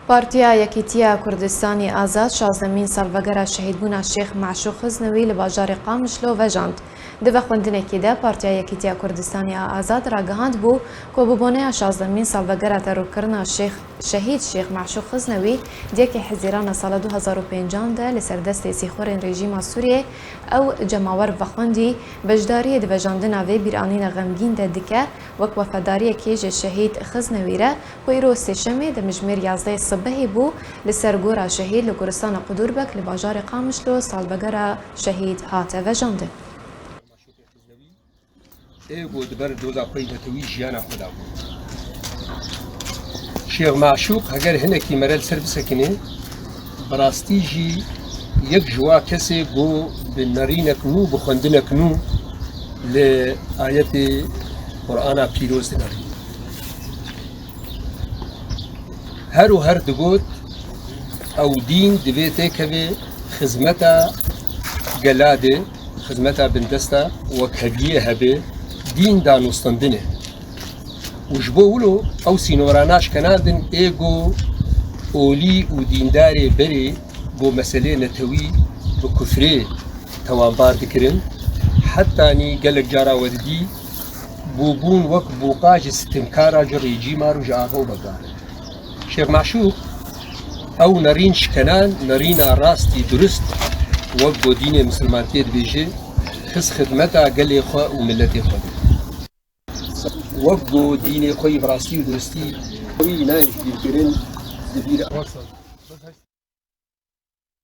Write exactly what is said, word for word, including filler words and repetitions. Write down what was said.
Partiya Yekîtiya Kurdistanê Azad şazdemîn salvegera şehîdbûna Şêx Meşûq Xiznewî li bajarê Qamişlo vejand. Di vexwendinekê de Partiya Yekîtiya Kurdistanê a Azad ragihand bû ku bi boneya şazdemîn salvegera terorkirina Şêx, şehîd Şêx Meşûq Xiznewî di yekê Hezîrana sala du hezar û pêncan de li ser destê sîxorên rejîma Sûriyê ew cemawer vexwendî beşdariyê di vejandina vê bîranîna xemgîn de dike, wek wefedariyekê ji şehîd Xiznewî re, ku îro sêşemê dimijmêr yazdehê sibehê bû, li ser gora şehîd li goristana Qudûrbek li bajarê Qamişlo salvegera şehîd hate vejandin. Ê ku di ber doza xwe yî netewî jiyana xwe da bû. Şêx Meşûq heger hinekî mere li ser bisekine, bi rastî jî yek ji wa kesê ku bi nerînek nû, bi xwendinek nû li ayetê Qur'ana pîroz dinerî. Her û her digot, ew dîn divê têkeve xizmeta gela de, xizmeta bindesta wekheviyê hebe, dîn danûstandin e. Û ji bo wilo ew sînora naşkenandin ê ku olî û dîndarê berê ku meselê netewî bi kufrê tewanbar dikirin, hetanî gelek cara we didî bûbûn wek bûqa ji sitimkara ji rejîma û ji axa û bega re. Şêx Meşûq ew nerîn şikenan, nerîna rastî durist, wek ku dînê misilmantiyê dibêje, xist xidmeta gelê xwe û miletê xwe de. Wek ku dînê xwe yî bi rastî û duristî wî nayê ji bîr kirin, di bîr